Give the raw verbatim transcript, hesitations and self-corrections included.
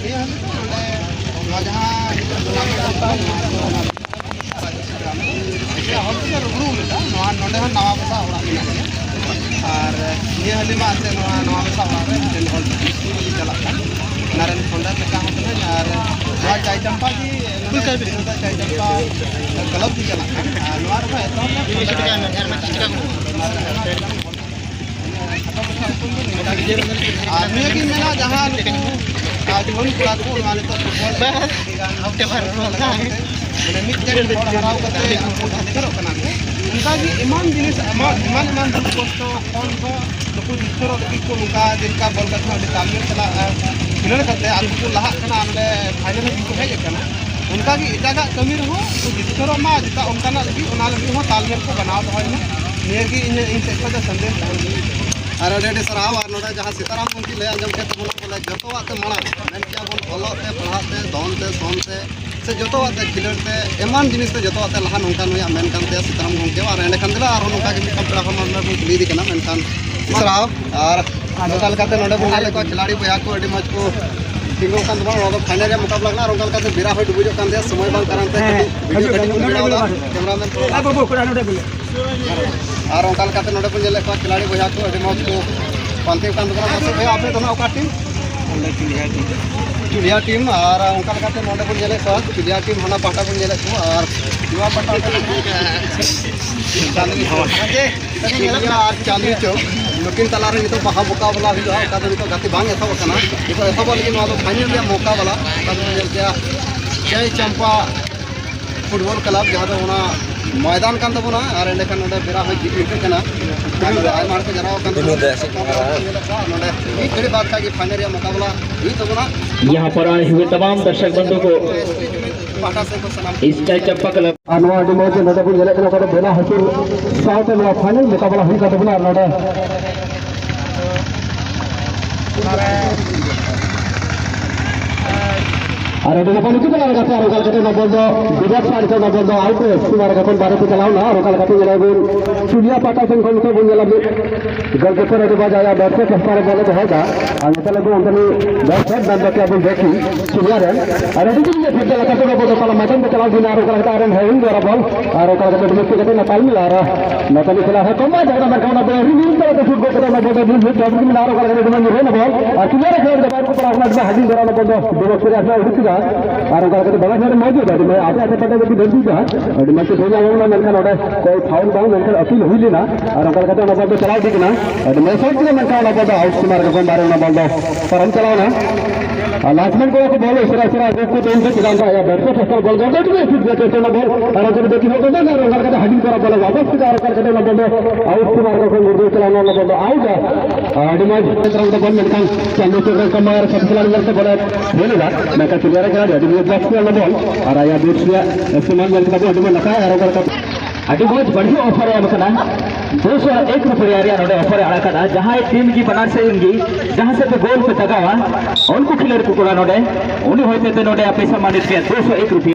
ᱱᱚᱣᱟ ᱡᱟᱦᱟᱸ ᱱᱤᱛᱚᱜ ᱫᱚ ᱱᱚᱣᱟ ᱦᱚᱲ ᱛᱮ ᱨᱩᱵᱨᱩ ᱞᱮᱫᱟ, ᱱᱚᱣᱟ ᱱᱚᱰᱮ ᱦᱚᱸ ᱱᱟᱣᱟ ᱵᱟᱥᱟ ᱚᱲᱟᱜ ᱢᱮᱱᱟᱜ ᱜᱮᱭᱟ᱾ ᱟᱨ ᱱᱤᱭᱟᱹ ᱦᱟᱹᱞᱤ ᱢᱟ ᱮᱱᱛᱮ ᱱᱚᱣᱟ ᱱᱟᱣᱟ ᱵᱟᱥᱟ ᱚᱲᱟᱜ ᱨᱮ ᱢᱤᱫᱴᱮᱱ ᱦᱚᱲ ᱪᱟᱞᱟᱜ ᱠᱟᱱ, ᱚᱱᱟ ᱨᱮᱱ founder ᱞᱮᱠᱟ ᱦᱚᱸ ᱠᱟᱹᱱᱟᱹᱧ᱾ ᱟᱨ ᱱᱚᱣᱟ ᱪᱟᱭ ᱪᱟᱢᱯᱟ ᱜᱮ ᱱᱚᱰᱮ ᱵᱤᱱᱳᱫᱟ ᱪᱟᱭ ᱪᱟᱢᱯᱟ club ᱜᱮ ᱪᱟᱞᱟᱜ ᱠᱟᱱ᱾ ᱟᱨ ᱱᱚᱣᱟ ᱨᱮᱦᱚᱸ ᱮᱛᱚᱦᱚᱵ ᱞᱮ ᱟᱨ ᱱᱤᱭᱟᱹ ᱜᱤᱧ ᱢᱮᱱᱟ, ᱡᱟᱦᱟᱸ ᱱᱩᱠᱩ, ᱟᱨ ᱡᱩᱣᱟᱹᱱ ᱠᱚᱲᱟ ᱠᱚ ᱱᱚᱣᱟ ᱱᱤᱛᱚᱜ football ᱢᱟᱱᱮ ᱢᱤᱫᱴᱮᱱ ᱦᱚᱲ ᱦᱟᱨᱟᱣ ᱠᱟᱛᱮ ᱩᱱᱠᱩ ᱡᱟᱹᱛᱤ ᱠᱷᱮᱞᱳᱜ ᱠᱟᱱᱟ ᱠᱚ, ᱚᱱᱠᱟ ᱜᱮ ᱮᱢᱟᱱ ᱡᱤᱱᱤᱥ, ᱮᱢᱟᱱ, ᱮᱢᱟᱱ, ᱮᱢᱟᱱ ᱫᱩᱠ ᱠᱚᱥᱴᱚ ᱠᱷᱚᱱ ᱫᱚ ᱱᱩᱠᱩ ᱡᱤᱛᱠᱟᱹᱨᱚᱜ ᱞᱟᱹᱜᱤᱫ ᱠᱚ ᱱᱚᱝᱠᱟ ᱡᱮᱞᱮᱠᱟ ᱵᱚᱞ ᱜᱟᱛᱮ ᱦᱚᱸ ᱟᱹᱰᱤ ᱛᱟᱞᱢᱮᱞ ᱪᱟᱞᱟᱜᱼᱟ, ᱠᱷᱮᱞᱳᱰ ᱠᱟᱛᱮ ᱟᱠᱚ ᱠᱚ ᱞᱟᱦᱟᱜ ᱠᱟᱱᱟ, ᱱᱚᱰᱮ final ᱦᱟᱹᱵᱤᱡ ᱠᱚ ᱦᱮᱡ ᱟᱠᱟᱱᱟ᱾ ᱚᱱᱠᱟ ᱜᱮ ᱮᱴᱟᱜᱟᱜ ᱠᱟᱹᱢᱤ ᱨᱮᱦᱚᱸ ᱩᱱᱠᱩ ᱡᱤᱛᱠᱟᱹᱨᱚᱜ ᱢᱟ, ᱪᱮᱫᱟᱜ ᱚᱱᱠᱟᱱᱟᱜ ᱞᱟᱹᱜᱤᱫ, ᱚᱱᱟ ᱞᱟᱹᱜᱤᱫ ᱦᱚᱸ ᱛᱟᱞᱢᱮᱞ ᱠᱚ ᱵᱮᱱᱟᱣ ᱫᱚᱦᱚᱭ ᱢᱟ᱾ ᱱᱤᱭᱟᱹ ᱜᱮ ᱤᱧᱟᱹᱜ, ᱤᱧ ᱥᱮᱫ ᱠᱷᱚᱱ ᱫᱚ ᱥᱟᱸᱫᱮᱥ ᱛᱟᱦᱮᱱ ᱠᱟᱱᱟ᱾ ᱟᱨ ᱟᱹᱰᱤ ᱟᱹᱰᱤ ᱥᱟᱨᱦᱟᱣ᱾ ᱟᱨ ᱱᱚᱰᱮ ᱡᱟᱦᱟᱸ ᱥᱤᱛᱟᱨᱟᱢ ᱜᱚᱢᱠᱮ ᱞᱟᱹᱭ ᱟᱸᱡᱚᱢ ᱠᱮᱫ ᱛᱟᱵᱚᱱᱟ, ᱵᱚᱞᱮ ᱡᱚᱛᱚᱣᱟᱜ ᱛᱮ ᱢᱟᱲᱟᱝ ᱢᱮᱱ ᱠᱮᱭᱟ ᱵᱚᱱ, ᱚᱞᱚᱜ ᱛᱮ, ᱯᱟᱲᱦᱟᱜ ᱛᱮ, ᱫᱚᱱ ᱛᱮ, ᱥᱚᱱ ᱛᱮ, ᱥᱮ ᱡᱚᱛᱚᱣᱟᱜ ᱛᱮ, ᱠᱷᱮᱞᱳᱰ ᱛᱮ, ᱮᱢᱟᱱ ᱡᱤᱱᱤᱥ ᱛᱮ, ᱡᱚᱛᱚᱣᱟᱜ ᱛᱮ ᱞᱟᱦᱟ ᱱᱚᱝᱠᱟ ᱱᱩᱭᱟᱜ ᱢᱮᱱ ᱠᱟᱱ ᱛᱟᱭᱟ ᱥᱤᱛᱟᱨᱟᱢ ᱜᱚᱢᱠᱮ᱾ ᱟᱨ ᱮᱸᱰᱮᱠᱷᱟᱱ ᱫᱮᱞᱟ ᱟᱨᱦᱚᱸ ᱱᱚᱝᱠᱟ ᱜᱮ ᱢᱤᱫᱴᱟᱝ ᱯᱮᱲᱟ ᱦᱚᱲ ᱱᱚᱰᱮ ᱵᱚᱱ ᱠᱩᱞᱤᱭᱮᱫᱮ ᱠᱟᱱᱟ, ᱢᱮᱱᱠᱷᱟᱱ ᱥᱟᱨᱦᱟᱣ᱾ ᱟᱨ ᱱᱚᱝᱠᱟ ᱞᱮᱠᱟᱛᱮ ᱱᱚᱰᱮ ᱵᱚᱱ ᱧᱮᱞᱮᱫ ᱠᱚᱣᱟ ᱠᱷᱤᱞᱟᱲᱤ ᱵᱚᱭᱦᱟ ᱠᱚ ᱟᱹᱰᱤ ᱢᱚᱡᱽ ᱠᱚ ᱛᱤᱸᱜᱩ ᱟᱠᱟᱱ ᱛᱟᱵᱚᱱᱟ᱾ ᱱᱚᱣᱟ ᱫᱚ final ᱨᱮᱭᱟᱜ ᱢᱩᱠᱟᱵᱞᱟ ᱠᱟᱱᱟ᱾ ᱟᱨ ᱚᱱᱠᱟ ᱞᱮᱠᱟᱛᱮ ᱵᱮᱲᱟ ᱦᱚᱸᱭ ᱰᱩᱵᱩᱡᱚᱜ ᱠᱟᱱ ᱛᱟᱭᱟ, ᱥᱚᱢᱚᱭ ᱵᱟᱝ ᱠᱟᱨᱚᱱ ᱛᱮ ᱦᱮᱸ, ᱠᱟᱹᱴᱤᱡ video ᱦᱤᱡᱩᱜ ᱠᱟᱹᱴᱤᱡ ᱵᱚᱱ ᱵᱮᱱ, ᱵᱮᱲᱟᱣ ᱮᱫᱟ᱾ ᱦᱤᱡᱩᱜ ᱵᱮᱱ᱾ ᱠᱮᱢᱮᱨᱟᱢᱮᱱ ᱠᱚ ᱮ ᱵᱟᱹᱵᱩ, ᱠᱚᱲᱟ ᱱᱚᱰᱮ ᱵᱚᱞᱮ᱾ ᱟᱨ ᱚᱱᱠᱟ ᱞᱮᱠᱟᱛᱮ ᱱᱚᱰᱮ ᱵᱚᱱ ᱧᱮᱞᱮᱫ ᱠᱚᱣᱟ ᱠᱷᱤᱞᱟᱲᱤ ᱵᱚᱭᱦᱟ ᱠᱚ ᱟᱹᱰᱤ ᱢᱚᱡᱽ ᱠᱚ ᱯᱟᱱᱛᱮ ᱟᱠᱟᱱ ᱛᱟᱵᱚᱱᱟ᱾ ᱢᱟᱥᱮ ᱵᱚᱭᱦᱟ, ᱟᱯᱮ ᱫᱚ ᱱᱟᱜ ᱚᱠᱟ team? ᱟᱞᱮ ᱪᱩᱞᱤᱦᱟ team᱾ ᱪᱩᱞᱤᱦᱟ team᱾ ᱟᱨ ᱚᱱᱠᱟ ᱞᱮᱠᱟᱛᱮ ᱱᱚᱰᱮ ᱵᱚᱱ ᱧᱮᱞᱮᱫ ᱠᱚᱣᱟ ᱪᱩᱞᱤᱦᱟ team, ᱦᱟᱱᱟ ᱯᱟᱦᱴᱟ ᱵᱚᱱ ᱧᱮᱞᱮᱫ ᱠᱚᱣᱟ ᱟᱨ ᱱᱚᱣᱟ ᱯᱟᱦᱴᱟ ᱪᱟᱸᱫᱽᱱᱤ ᱪᱚᱠ᱾ ᱟᱨ ᱪᱟᱸᱫᱽᱱᱤ ᱪᱚᱠ ᱱᱩᱠᱤᱱ ᱛᱟᱞᱟᱨᱮ ᱱᱤᱛᱚᱜ ᱵᱟᱦᱟ ᱢᱚᱠᱟᱵᱞᱟ ᱦᱩᱭᱩᱜᱼᱟ᱾ ᱚᱠᱟ ᱫᱚ ᱱᱤᱛᱚᱜ ᱜᱟᱛᱮ ᱵᱟᱝ ᱮᱛᱚᱦᱚᱵ ᱟᱠᱟᱱᱟ, ᱱᱤᱛᱚᱜ ᱮᱛᱚᱦᱚᱵᱚᱜ ᱞᱟᱹᱜᱤᱫ ᱱᱚᱣᱟ ᱫᱚ final ᱨᱮᱭᱟᱜ ᱢᱚᱠᱟᱵᱞᱟ᱾ ᱚᱠᱟ ᱫᱚᱵᱚᱱ ᱧᱮᱞ ᱠᱮᱜᱼᱟ ᱡᱚᱭ ᱪᱟᱢᱯᱟ football club, ᱡᱟᱦᱟᱸ ᱫᱚ ᱚᱱᱟ ᱢᱚᱭᱫᱟᱱ ᱠᱟᱱ ᱛᱟᱵᱚᱱᱟ᱾ ᱟᱨ ᱮᱸᱰᱮᱠᱷᱟᱱ ᱱᱚᱰᱮ ᱵᱮᱲᱟ ᱦᱚᱸᱭ ᱡᱤᱛᱠᱟᱹᱜ ᱠᱟᱱᱟ᱾ ᱟᱨ ᱱᱚᱰᱮ ᱟᱭᱢᱟ ᱦᱚᱲ ᱠᱚ ᱡᱟᱣᱨᱟ ᱟᱠᱟᱱ ᱛᱟᱵᱚᱱᱟ᱾ ᱱᱚᱰᱮ ᱢᱤᱫ ᱜᱷᱟᱹᱲᱤ ᱵᱟᱫ ᱠᱷᱟᱱ ᱜᱮ final ᱨᱮᱭᱟᱜ ᱢᱚᱠᱟᱵᱞᱟ ᱦᱩᱭᱩᱜ ᱛᱟᱵᱚᱱᱟ᱾ यहाँ पर आए हुए तमाम दर्शक बंधु को पाहटा से को सलाम। इस टाइप का पकड़। ᱟᱨ ᱱᱚᱣᱟ ᱟᱹᱰᱤ ᱢᱚᱡᱽ ᱱᱚᱰᱮ ᱵᱚᱱ ᱧᱮᱞᱮᱫ ᱠᱟᱱᱟ, ᱚᱠᱟ ᱫᱚ ᱵᱮᱱᱟ ᱦᱟᱹᱥᱩᱨ ᱥᱟᱶᱛᱮ ᱱᱚᱣᱟ final ᱢᱚᱠᱟᱵᱞᱟ ᱦᱩᱭᱩᱜ ᱠᱟᱱ ᱛᱟᱵᱚᱱᱟ᱾ ᱟᱨ ᱱᱚᱰᱮ ᱟᱨ ᱟᱹᱰᱤ ᱱᱟᱯᱟᱭ ᱱᱩᱠᱩ ᱪᱟᱞᱟᱣ ᱠᱟᱛᱮ ᱟᱨ ᱚᱱᱠᱟ ᱞᱮᱠᱟᱛᱮ ᱚᱱᱟ ᱵᱚᱞ ᱫᱚ ᱰᱤᱵᱟᱨ ᱥᱟᱭᱤᱰ ᱛᱮ ᱚᱱᱟ ᱵᱚᱞ ᱫᱚ ᱟᱣᱩᱴ ᱨᱮ ᱥᱤᱢᱟ ᱨᱮ ᱠᱷᱚᱱ ᱵᱟᱨᱦᱮ ᱛᱮ ᱪᱟᱞᱟᱣ ᱮᱱᱟ᱾ ᱟᱨ ᱚᱱᱠᱟ ᱞᱮᱠᱟᱛᱮ ᱧᱮᱞ ᱟᱵᱚᱱ ᱥᱩᱞᱤᱭᱟ ᱯᱟᱦᱴᱟ ᱥᱮᱱ ᱠᱷᱚᱱ ᱱᱤᱛᱚᱜ ᱵᱚᱱ ᱧᱮᱞᱟ ᱢᱤᱫ ᱜᱳᱞᱠᱤᱯᱟᱨ ᱟᱹᱰᱤ ᱵᱟᱡ ᱟᱭᱟᱜ ᱵᱮᱴ ᱥᱮ ᱪᱮᱥᱴᱟ ᱨᱮ ᱵᱚᱞ ᱮ ᱫᱚᱦᱚᱭ ᱫᱟ᱾ ᱟᱨ ᱱᱚᱛᱮ ᱞᱟᱹᱜᱤᱫ ᱚᱱᱛᱮ ᱱᱤᱡ ᱵᱮᱴ ᱥᱮ ᱵᱟᱝ ᱵᱮᱴ ᱟᱵᱚᱱ ᱵᱮᱴᱤᱝ ᱥᱩᱞᱤᱭᱟ ᱨᱮᱱ ᱟᱨ ᱟᱹᱰᱤ ᱡᱳᱨ ᱜᱮ ᱯᱷᱤᱴ ᱞᱮᱠᱟ ᱛᱮ ᱵᱚᱞ ᱫᱚ ᱛᱟᱞᱟ ᱢᱟᱭᱫᱟᱱ ᱛᱮ ᱪᱟᱞᱟᱣ ᱤᱫᱤᱱᱟ᱾ ᱟᱨ ᱚᱱᱠᱟ ᱞᱮᱠᱟᱛᱮ ᱟᱨ ᱦᱮᱣᱤᱝ ᱫᱚ ᱟᱨ ᱵᱚᱞ ᱟᱨ ᱚᱱᱠᱟ ᱞᱮᱠᱟᱛᱮ ᱟᱹᱰᱤ ᱢᱩᱥᱠᱤᱞ ᱠᱟᱛᱮ ᱱᱚᱛᱮ ᱱᱤᱡ ᱠᱷᱮᱞᱟ ᱦᱮᱸ ᱠᱚᱢ ᱢᱟ ᱡᱟᱭᱜᱟ ᱢᱮᱱᱠᱷᱟᱱ ᱚᱱᱟ ᱵᱚᱞ ᱨᱤᱝ ᱨᱤᱝ ᱛᱟᱞᱟ ᱛᱮ ᱥᱩᱴ ᱜᱚᱫ ᱠᱟᱛᱮ ᱚᱱᱟ ᱵᱚᱞ ᱫᱚ ᱢᱤᱫ ᱢᱤᱫ ᱰᱚᱴ ᱢᱮᱱᱟᱜᱼᱟ᱾ ᱟᱨ ᱚᱱᱠᱟ ᱞᱮᱠᱟᱛᱮ ᱟᱹᱰᱤ ᱢᱚᱡᱽ ᱨᱟᱱ ᱵᱚᱞ ᱟᱨ ᱠᱤᱞᱤᱭᱟᱨ ᱮ ᱠᱷᱮᱞ ᱫᱟ ᱵᱟᱭᱨᱮ ᱠᱚ ᱯᱟᱲᱟᱣ ᱠᱟᱱᱟ᱾ ᱟᱹᱰᱤ ᱦᱟᱹᱰᱤ ᱫᱷᱟᱨᱟ ᱚᱱᱟ ᱵᱚᱞ ᱫᱚ ᱰᱚᱵᱚᱞ ᱠᱚᱨᱮ ᱟᱥᱱᱟ ᱩᱰᱩᱠ ᱠᱮᱫᱟ᱾ ᱟᱨ ᱚᱱᱠᱟ ᱞᱮᱠᱟᱛᱮ ᱵᱟᱵᱟ ᱥᱟᱨ ᱢᱚᱡᱽ ᱜᱮ ᱟᱹᱰᱤ ᱢᱚᱡᱽ ᱟᱯᱮ ᱟᱯᱮ ᱯᱟᱴᱟ ᱠᱟᱹᱴᱤᱡ ᱰᱷᱮᱨ ᱫᱩᱠ ᱫᱟ᱾ ᱟᱹᱰᱤ ᱢᱚᱡᱽ ᱠᱚ ᱫᱷᱮᱭᱟ ᱧᱟᱢ ᱞᱮᱱᱟ, ᱢᱮᱱᱠᱷᱟᱱ ᱚᱸᱰᱮ ᱠᱚᱭ ᱯᱷᱟᱣᱩᱞ ᱵᱟᱝ, ᱢᱮᱱᱠᱷᱟᱱ ᱟᱹᱯᱤᱞ ᱦᱩᱭ ᱞᱮᱱᱟ᱾ ᱟᱨ ᱚᱱᱠᱟ ᱞᱮᱠᱟᱛᱮ ᱚᱱᱟ ᱵᱚᱞ ᱫᱚ ᱪᱟᱞᱟᱣ ᱤᱫᱤ ᱠᱟᱱᱟ᱾ ᱟᱹᱰᱤ ᱢᱚᱡᱽ ᱥᱟᱭᱤᱰ ᱛᱮᱜᱮ ᱢᱮᱱᱠᱷᱟᱱ ᱚᱱᱟ ᱵᱚᱞ ᱫᱚ ᱟᱣᱩᱴ ᱥᱤᱢᱟ ᱨᱮ ᱠᱚᱢ ᱵᱟᱨᱮ ᱚᱱᱟ ᱵᱚᱞ ᱫᱚ ᱯᱟᱨᱚᱢ ᱪᱟᱞᱟᱣ ᱮᱱᱟ᱾ ᱟᱨ ᱞᱟᱭᱤᱱᱥᱢᱮᱱ ᱠᱚ ᱵᱚᱞ ᱩᱥᱟᱹᱨᱟ ᱩᱥᱟᱹᱨᱟ ᱟᱹᱜᱩ ᱠᱚ ᱛᱟᱭᱚᱢ ᱛᱮ ᱪᱮᱛᱟᱱ ᱨᱮ ᱟᱭᱟᱜ ᱵᱮᱴ ᱠᱚ ᱴᱷᱚᱥᱠᱟᱣ ᱵᱚᱞ ᱫᱚ ᱟᱹᱰᱤ ᱜᱮ ᱯᱷᱤᱴ ᱜᱮᱭᱟ, ᱪᱮᱥᱴᱟ ᱚᱱᱟ ᱵᱚᱞ ᱟᱨ ᱚᱱᱛᱮ ᱨᱮ ᱵᱮᱴᱤᱝ ᱦᱚᱸ ᱫᱚ ᱟᱨ ᱚᱱᱠᱟ ᱞᱮᱠᱟᱛᱮ ᱦᱟᱹᱰᱤᱧ ᱠᱚᱨᱟᱣ ᱵᱚᱞ ᱟᱭ ᱵᱟᱵᱟᱥ ᱠᱮᱫᱟ᱾ ᱟᱨ ᱚᱱᱠᱟ ᱞᱮᱠᱟᱛᱮ ᱚᱱᱟ ᱵᱚᱞ ᱫᱚ ᱟᱣᱩᱴ ᱥᱤᱢᱟ ᱨᱮ ᱠᱷᱚᱱ ᱜᱩᱲᱫᱟᱹᱣ ᱪᱟᱞᱟᱣ ᱮᱱᱟ᱾ ᱚᱱᱟ ᱵᱚᱞ ᱫᱚ ᱟᱣᱩᱴ᱾ ᱟᱹᱰᱤ ᱢᱚᱡᱽ ᱪᱮᱛᱟᱱ ᱨᱮ ᱵᱚᱞ ᱢᱮᱱᱠᱷᱟᱱ ᱪᱟᱸᱫᱚ ᱪᱚᱴ ᱨᱮ ᱠᱟᱢᱟᱨ ᱥᱟᱵ ᱠᱷᱮᱞᱟᱲᱤ ᱧᱮᱞᱛᱮ ᱵᱚᱞᱮ ᱠᱷᱮᱞ ᱮᱫᱟ᱾ ᱢᱮᱱᱠᱷᱟᱱ ᱪᱩᱞᱤᱭᱟᱨ ᱠᱷᱮᱞᱟᱲᱤ ᱟᱹᱰᱤ ᱢᱚᱡᱽ ᱵᱞᱚᱠ ᱠᱮᱫᱟ ᱚᱱᱟ ᱵᱚᱞ ᱟᱨ ᱟᱭᱟᱜ ᱵᱮᱴ ᱨᱮᱭᱟᱜ ᱤᱥᱛᱮᱢᱟᱞ ᱧᱮᱞ ᱠᱮᱫᱟ ᱵᱚᱱ ᱟᱹᱰᱤ ᱢᱚᱡᱽ ᱱᱟᱯᱟᱭ᱾ ᱟᱨ ᱚᱱᱠᱟ ᱞᱮᱠᱟᱛᱮ ᱟᱹᱰᱤ ᱢᱚᱡᱽ ᱵᱟᱹᱲᱤᱡ ᱚᱯᱷᱟᱨ ᱮ ᱮᱢ ᱟᱠᱟᱱᱟ᱾ ᱫᱩᱥᱚ ᱮᱠ ᱨᱩᱯᱤᱭᱟ ᱨᱮᱭᱟᱜ ᱱᱚᱰᱮ ᱚᱯᱷᱟᱨ ᱮ ᱟᱲᱟᱜ ᱠᱟᱫᱟ᱾ ᱡᱟᱦᱟᱸᱭ ᱴᱤᱢ ᱜᱮ ᱵᱟᱱᱟᱨ ᱥᱮᱫ ᱨᱮᱱ ᱜᱮ ᱡᱟᱦᱟᱸ ᱥᱮᱫ ᱯᱮ ᱜᱳᱞ ᱯᱮ ᱫᱟᱜᱟᱣᱟ, ᱩᱱᱠᱩ ᱠᱷᱤᱞᱟᱲᱤ ᱠᱚ ᱠᱚᱲᱟ ᱱᱚᱰᱮ ᱩᱱᱤ ᱦᱚᱭᱛᱮ ᱛᱮ ᱱᱚᱰᱮ ᱟᱯᱮ ᱥᱟᱢᱟᱱᱤᱛ ᱯᱮᱭᱟ ᱫᱩᱥᱚ ᱮᱠ ᱨᱩᱯᱤᱭᱟ᱾